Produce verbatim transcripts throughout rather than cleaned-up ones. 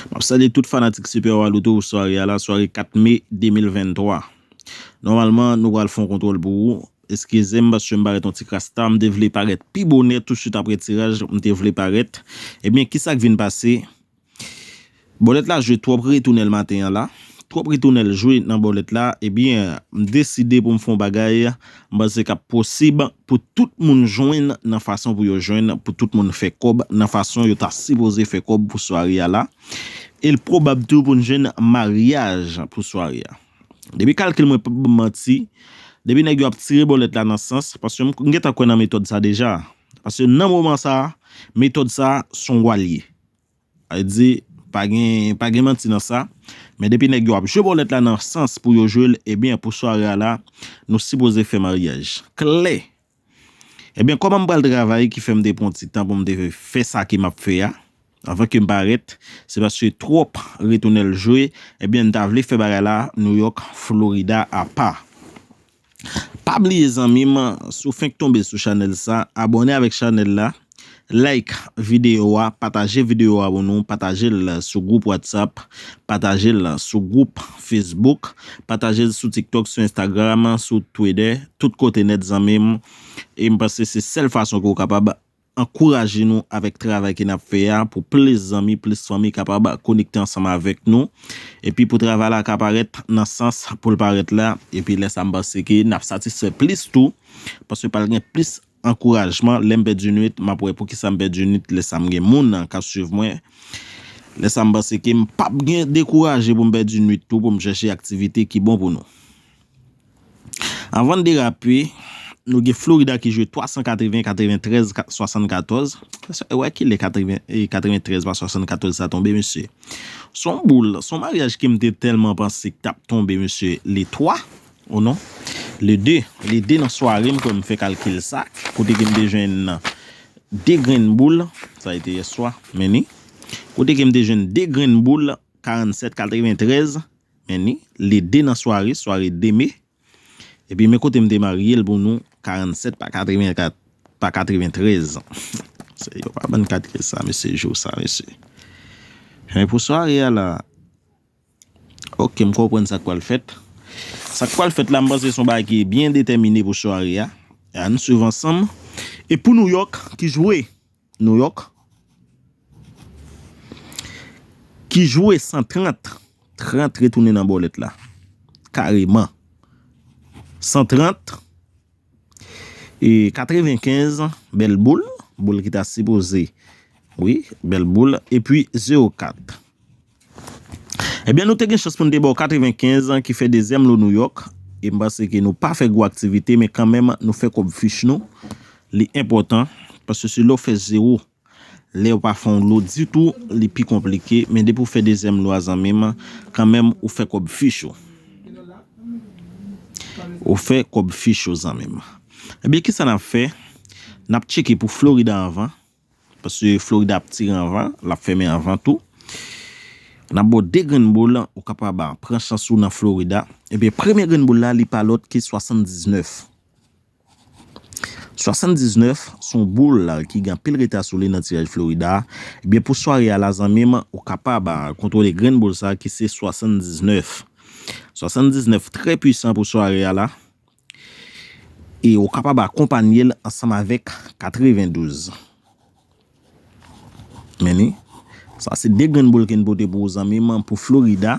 M ap salye tout fanatik Super Waloto pou sware a la, sware kat me de mil venntwa. Nòmalman, nou pral fè yon kontwòl pou ou. Eskize m paske m parèt yon ti kras ta, m te vle parèt pi bonè tousuit apre tiraj, m te vle parèt. Ebyen, kisa k vin pase? Bòlèt la jwe twòp retounèl maten an la. Twòp retounèl jwe nan bòlèt la, ebyen, m deside pou m fè yon bagay, m panse k ap posib pou tout moun jwenn nan fason pou yo jwenn, pou tout moun fè kòb nan fason yo ta sipoze fè kòb pou sware a la. E l pwobab tou pou n jwenn maryaj pou sware a. Depi kalkil mwen p ap ban m manti, depi nèg yo ap tire bòlèt la nan sans, paske m, m gentan kwè nan metòd sa deja. Paske nan moman sa, metòd sa, se yon wa l ye. Sa vle di, pa gen, pa gen manti nan sa. Men depi nèg yo ap jwe bòlèt la nan sans pou yo jwe l, ebyen, pou sware a la, nou sipoze fè maryaj. Klè! Ebyen, kòman m pral travay ki fè m te pran ti tan pou m te fè sa ke m ap fè a? Anvan ke m parèt, se paske twòp retounèl jwe, ebyen, m ta vle fè bagay la New York, Florida apa. Pa bliye, zanmi m, si w fenk tonbe sou chanèl sa, abòne avèk chanèl la, like videyo a, pataje videyo a pou nou, pataje l sou gwoup WhatsApp, pataje l sou gwoup Facebook, pataje l sou TikTok, sou Instagram, sou Twitter, tout kote nèt, zanmi m. E m panse se sèl fason ke w kapab ankouraje nou avèk travay ke n ap fè a, pou plis zanmi, plis fanmi kapab konekte ansanm avèk nou. Epi pou travay la ka parèt nan sans pou l parèt la. Epi lè sa m panse ke n ap satisfè plis tou, paske pral gen plis ankourajman. Lè m pèdi nwit, m ap wè poukisa m pèdi nwit, lè sa m gen moun k ap swiv mwen. Lè sa m panse ke m p ap gen dekouraje pou m pèdi nwit tou, pou m chèche aktivite ki bon pou nou. Anvan n derape, nou gen Florida ki jwe twa san katreven, katreventrèz, ka-, swasannkatòz. Wè kilè katreven, e, katreventrèz pa swasannkatòz sa tonbe, mesye. Se yon boul, se yon maryaj ke m te tèlman panse k t ap tonbe, mesye, le twa, o non? Le de, le de nan sware, m kwè m fè kalkil sa, kote ke m te jwenn de grenn boul, sa te yè swa, men ni. Kote ke m te jwenn de grenn boul, karannsèt katreventrèz, men ni, le de nan sware, sware de me. Epi men kote m te marye l pou nou, karannsèt pa katrevenkat, pa katreventrèz. Se yo pa ban n kat ke sa, mesye, jou sa, mesye. Men pou sware a la, oke, m konprann sa k pral fèt. Sa k pral fèt la, m panse se yon bagay ki byen detèmine pou sware a. Ann swiv ansanm. E pou New York, ki jwe New York, ki jwe san trant, trant retounen nan bòlèt la. Kareman. San trant, e katrevenkenz, bèl boul, boul ki ta sipoze. Wi, bèl boul. Epi zewo kat. Ebyen, nou te gen chans pou n te ba w katrevenkenz ki fè dezyèm lo New York. E m panse ke nou pa fè gwo aktivite, men kanmenm, nou fè kòb fich nou. Li enpòtan, paske si lè w fè zewo, lè w pa fè yon lo ditou, li pi konplike. Men depi w fè dezyèm lo a, zanmi m, kanmenm, ou fè kòb fich ou. Ou fè kòb fich ou, zanmi m. Ebyen, kisa n ap fè? N ap tcheke pou Florida anvan. Paske Florida ap tire anvan, l ap fèmen anvan tou. N ap ba w de grenn boul, ou kapab pran chans ou nan Florida. Ebyen, premye grenn boul la, li pa lòt ke swasanndiznèf. Swasanndiznèf, se yon boul ki gen anpil reta sou li nan tiraj Florida. Ebyen, pou sware a la, zanmi m, ou kapab kontwole grenn boul sa ki se swasanndiznèf. Swasanndiznèf trè pwisan pou sware a la. E ou kapab akonpanye l ansanm avèk katrevendouz. Men ni, sa se de grenn boul ke n pote pou ou, zanmi m, pou Florida.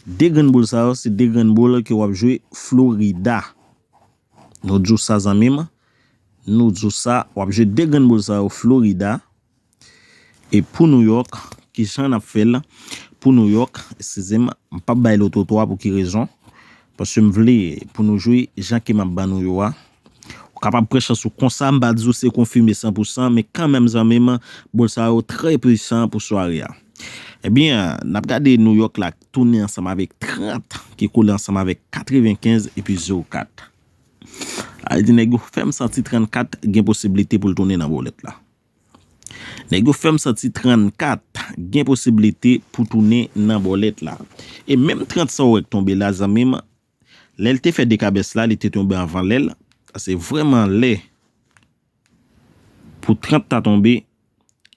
De grenn boul sa yo, se de grenn boul ke w ap jwe Florida. Nou di w sa, zanmi m. Nou di w sa, w ap jwe de grenn boul sa yo Florida. E pou New York, kijan n ap fè l? Pou New York, eskize m, m p ap bay loto twa pou ki rezon? Paske m vle pou nou jwe jan ke m ap ban nou yo a. Ou kapab pran chans ou konsa, m pa di w se konfime san pou san, men kanmenm, zanmi m, boul sa yo trè pwisan pou sware a. Ebyen, n ap gade New York la tounen ansanm avèk trant, ki kole ansanm avèk katrevenkenz epi zewo kat. Sa vle di nèg yo fè m santi trannkat gen posiblite pou l tounen nan bòlèt la. Nèg yo fè m santi trannkat gen posiblite pou tounen nan bòlèt la. E menm trant sa w wè k tonbe la, zanmi m, lè l te fè dekabès la, li te tonbe anvan lè l. Sa se vrèman lè pou trant ta tonbe,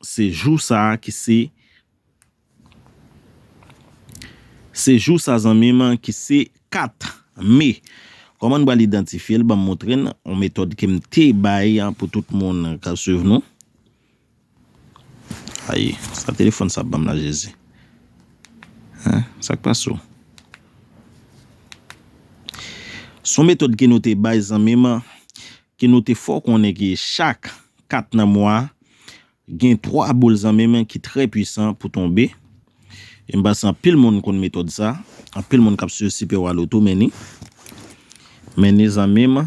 se jou sa a ki se Se jou sa, zanmi m, ki se kat me. Kòman n pral idantifye l? Ban m montre n yon metòd ke m te bay pou tout moun k ap swiv nou. Ay, sa telefòn sa ap ban m la, Jezi. Hein? Sa k pase w? Se yon metòd ke nou te bay, zanmi m, ke nou te fè w konnen ke chak kat nan mwa a, gen twa boul, zanmi m, ki trè pwisan pou tonbe. E m panse anpil moun konn metòd sa. Anpil moun k ap swiv Super Walo tou, men ni. Men ni, zanmi m,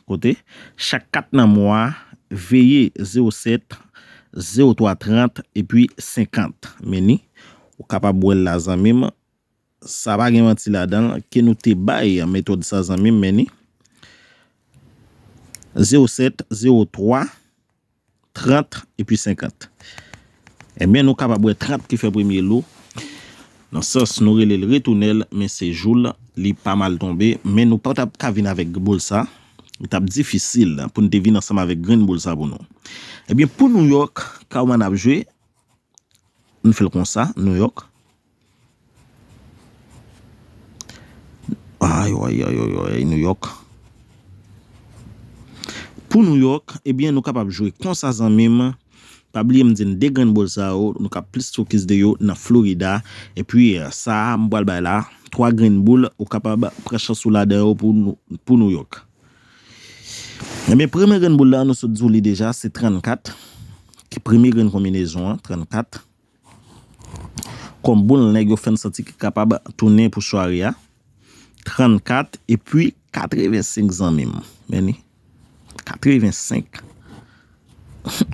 kote chak kat nan mwa a, veye zewo sèt, zewo twa, trant epi senkant. Men ni, ou kapab wè l la, zanmi m. Sa pa gen manti ladan l, ke nou te bay metòd sa, zanmi m, men ni. Zewo sèt, zewo twa, trant epi senkant. Ebyen, nou kapab wè trant ki fè premye lo. Nan sans nou rele l retounèl, men se jou l, li pa mal tonbe, men nou pa t ap ka vin avèk boul sa. Li t ap difisil pou n te vin ansanm avèk grenn boul sa pou nou. Ebyen, pou Nouyòk, kòman n ap jwe? Nou fè l konsa, Nouyòk. Ay, ay, ay, ay, ay, Nouyòk. Pou Nouyòk, ebyen, nou kapab jwe konsa, zanmi m. Pa bliye m di n de grenn boul sa yo, nou ka plis fokis de yo nan Florida. Epi, eh, sa a, m pral bay la, twa grenn boul, ou kapab pran chans ou ladan yo pou Nou-, pou Nouyòk. Ebyen, premye grenn boul la, nou sot di w li deja, se trannkat. Ki premye grenn konbinezon an, trannkat. Kòm boul nèg yo fè n santi ki kapab tounen pou sware a. Trannkat epi katrevensenk, zanmi m. Men ni. Katrevensenk.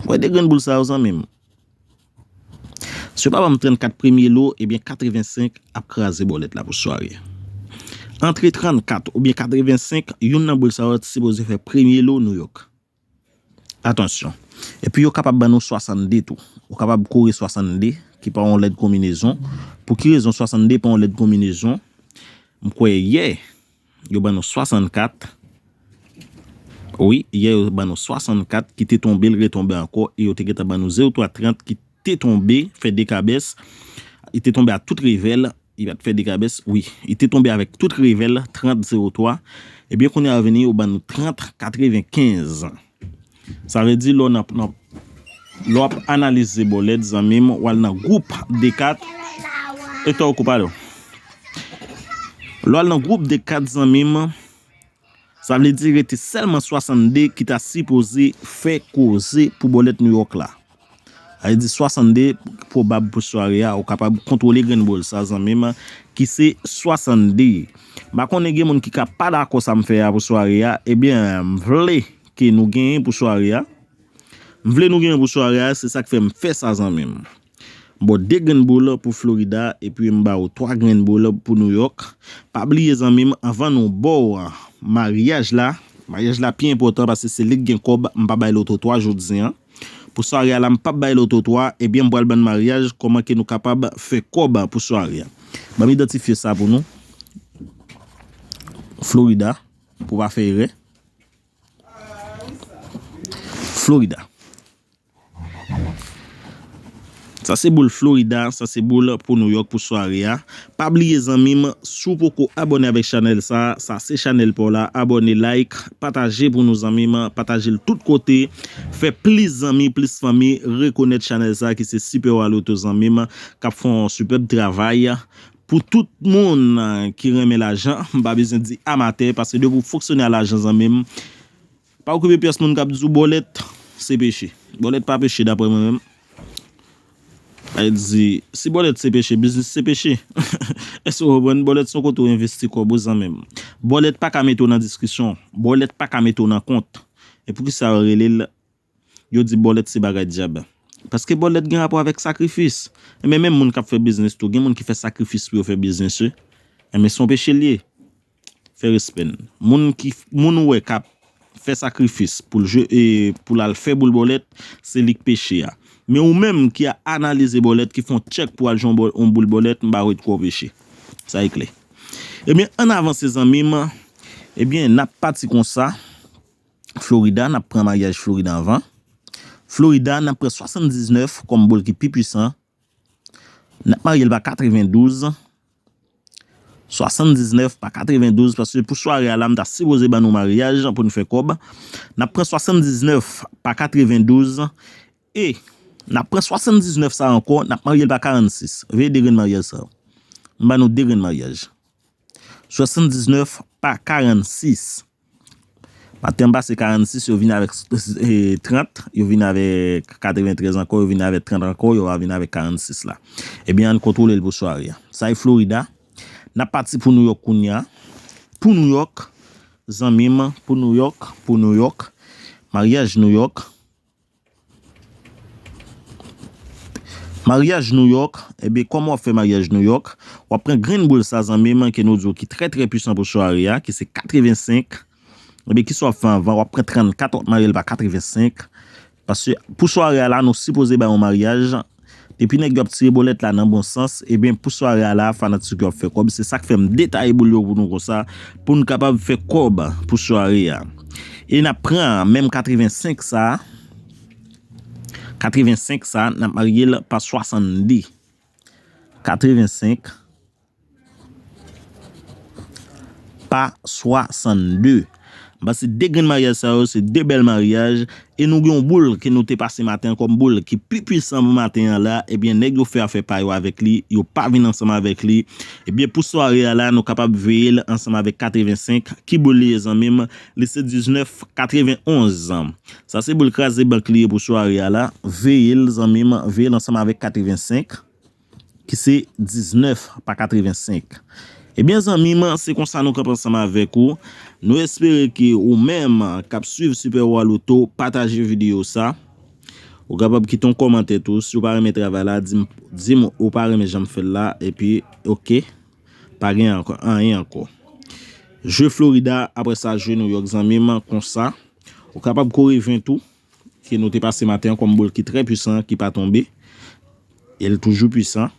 Wè de grenn boul sa yo, zanmi m. Si yo pa ban m trannkat premye lo, ebyen katrevensenk ap kraze bòlèt la pou sware a. Antre trannkat oubyen katrevensenk, youn nan boul sa yo sipoze fè premye lo Nouyòk. Atansyon. Epi yo kapab ban nou swasannde tou. Ou kapab kore swasannde, ki pa yon lèd konbinezon. Pou ki rezon swasannde pa yon lèd konbinezon? M kwè yè, yo ban nou swasannkat. Wi, yè yo ban nou swasannkat ki te tonbe, l retonbe ankò, e yo te gentan ban nou zewo twa trant ki te tonbe, fè de kabès. Li te tonbe a tout revè l, li pa t fè de kabès, wi. Li te tonbe avèk tout revè l, trant zewo twa. Ebyen, kounye a vini, yo ban nou trant katrevenkenz. Sa vle di, lè w nan, nan, lè w ap analize bòlèt, zanmi m, w al nan gwoup de kat. Eto, ou koupa yo. Lè w al nan gwoup de kat, zanmi m, sa vle di rete sèlman swasannde ki ta sipoze fè koze pou bòlèt Nouyòk la. Sa vle di swasannde pwobab pou sware a, ou kapab kontwole grenn boul sa, zanmi m, ki se swasannde. M pa konnen gen moun ki ka pa dakò sa m fè a pou sware a, ebyen, m vle ke nou genyen pou sware a. M vle nou genyen pou sware a, se sa k fè m fè sa, zanmi m. M ba w de grenn boul pou Florida, epi m ba w twa grenn boul pou Nouyòk. Pa bliye, zanmi m, anvan nou ba w maryaj la, maryaj la pi enpòtan paske se li k gen kòb, m pa bay loto twa jodi a. Pou sware a la, m p ap bay loto twa, ebyen, m pral ban n maryaj, kòman ke nou kapab fè kòb pou sware a. Ban m idantifye sa pou nou. Florida, pou w pa fè erè. Florida. Sa se boul Florida, sa se boul pou Nouyòk pou sware a. Pa bliye, zanmi m, si w poko abòne avèk chanèl sa, sa se chanèl pa w la, abòne, like, pataje pou nou, zanmi m, pataje l tout kote. Fè plis zanmi, plis fanmi rekonèt chanèl sa ki se Super Walo tou, zanmi m, k ap fè yon sipèb travay. Pou tout moun, eh, ki renmen lajan, m pa bezwen di amatè, paske depi w fonksyone a lajan, zanmi m, pa okipe pyès moun k ap di w bòlèt se peche. Bòlèt pa peche, daprè mwen menm. Sa vle di, si bòlèt se peche, biznis se peche. Èske w konprann? Bòlèt se yon kote w envesti kòb ou, zanmi m. Bòlèt pa ka mete w nan diskisyon. Bòlèt pa ka mete w nan kont. E poukisa yo rele l, yo di bòlèt se bagay dyab? Paske bòlèt gen rapò avèk sakrifis. Ebyen, menm moun k ap fè biznis tou, gen moun ki fè sakrifis pou yo fè biznis yo. Ebyen, se yon peche l ye. Fè respè n. Moun ki, moun ou wè k ap fè sakrifis pou l jwe, e, pou l al fè boul bòlèt, se li k peche a. Men ou menm ki a analize bòlèt, ki fè yon tchèk pou al jwe yon bò-, yon boul bòlèt, m pa wè twò peche. Sa e klè. Ebyen, ann avanse, zanmi m. Ebyen, n ap pati konsa. Florida, n ap pran maryaj Florida anvan. Florida, n ap pran swasanndiznèf kòm boul ki pi pwisan. N ap marye l pa katrevendouz. swasanndiznèf pa katrevendouz, paske pou sware a la, m ta sipoze ban nou maryaj pou n fè kòb. N ap pran swasanndiznèf pa katrevendouz e n ap pran swasanndiznèf sa ankò, n ap marye l pa karannsis. Veye de grenn maryaj sa yo. M ban nou de grenn maryaj. Swasanndiznèf pa karannsis. Maten an pase karannsis, yo vin avèk, eh, trant, yo vin avèk katreventrèz ankò, yo vin avèk trant ankò, yo va vin avèk karannsis la. Ebyen, ann kontwole l pou sware a. Sa e Florida. N ap pati pou Nouyòk kounye a. Pou Nouyòk, zanmi m, pou Nouyòk, pou Nouyòk. Maryaj Nouyòk. Maryaj Nouyòk, ebyen, kòman w ap fè maryaj Nouyòk? W ap pran grenn boul sa, zanmi m, ke nou di w ki trè, trè pwisan pou sware a, ki se katrevensenk. Ebyen, kisa w ap fè anvan? W ap pran trannkat, w ap marye l pa katrevensenk. Paske pou sware a la, nou sipoze bay yon maryaj. Depi nèg yo ap tire bòlèt la nan bon sans, ebyen, pou sware a la, fanatik yo ap fè kòb. Se sa k fè m detaye boul yo pou nou konsa, pou n kapab fè kòb pou sware a. E n ap pran menm katrevensenk sa, katrevensenk sa, n ap marye l pa swasannde. Katrevensenk pa swasannde. M panse de grenn maryaj sa yo, se de bèl maryaj. E nou gen yon boul ke nou te pase maten an kòm boul ki pi pwisan pou maten an la. Ebyen, nèg yo fè afè pa yo avèk li, yo pa vin ansanm avèk li. Ebyen, pou sware a la, nou kapab veye l ansanm avèk katrevensenk. Ki boul li ye, zanmi m? Li se diznèf katrevenonz. Sa se boul kraze bank li ye pou sware a la. Veye l, zanmi m, veye l ansanm avèk katrevensenk, ki se diznèf pa katrevensenk. Ebyen, zanmi m, se konsa nou kanpe ansanm avèk ou. Nou espere ke ou menm k ap swiv Super Wa Loto, pataje videyo sa. Ou kapab kite yon kòmantè tou. Si w pa renmen travay la, di m, di m ou pa renmen jan m fè l la. Epi, oke, pa gen ankò, anyen ankò. Jwe Florida, apre sa jwe Nouyòk, zanmi m, konsa. Ou kapab kore ven tou, ke nou te pase maten an kòm boul ki trè pwisan, ki pa tonbe. E l toujou pwisan.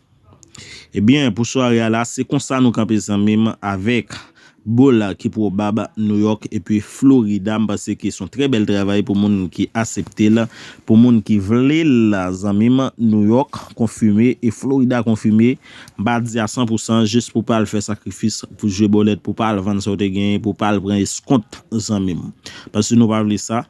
Ebyen, pou sware a la, se konsa nou kanpe, zanmi m, avèk boul ki pwobab Nouyòk epi Florida. M panse ke se yon trè bèl travay pou moun ki aksepte l, pou moun ki vle l, zanmi m, Nouyòk konfime e Florida konfime. M pa di a san pou san, jis pou pa al fè sakrifis, pou jwe bòlèt, pou pa al vann sa w te genyen, pou pa al pran eskont, zanmi m. Paske nou pa vle sa.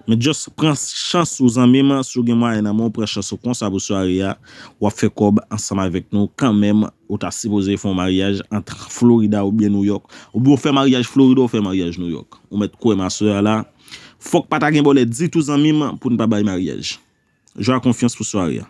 Men just pran chans ou, zanmi m, si w gen mwayen nan men w, pran chans ou konsa pou sware a, w ap fè kòb ansanm avèk nou kanmenm, ou ta sipoze fè yon maryaj ant Florida oubyen Nouyòk, oubyen w fè maryaj Florida, w fè maryaj Nouyòk. Ou mèt kwè m aswè a la, fòk pa ta gen bòlèt ditou, zanmi m, pou n pa bay maryaj. Jwa konfyans pou sware a.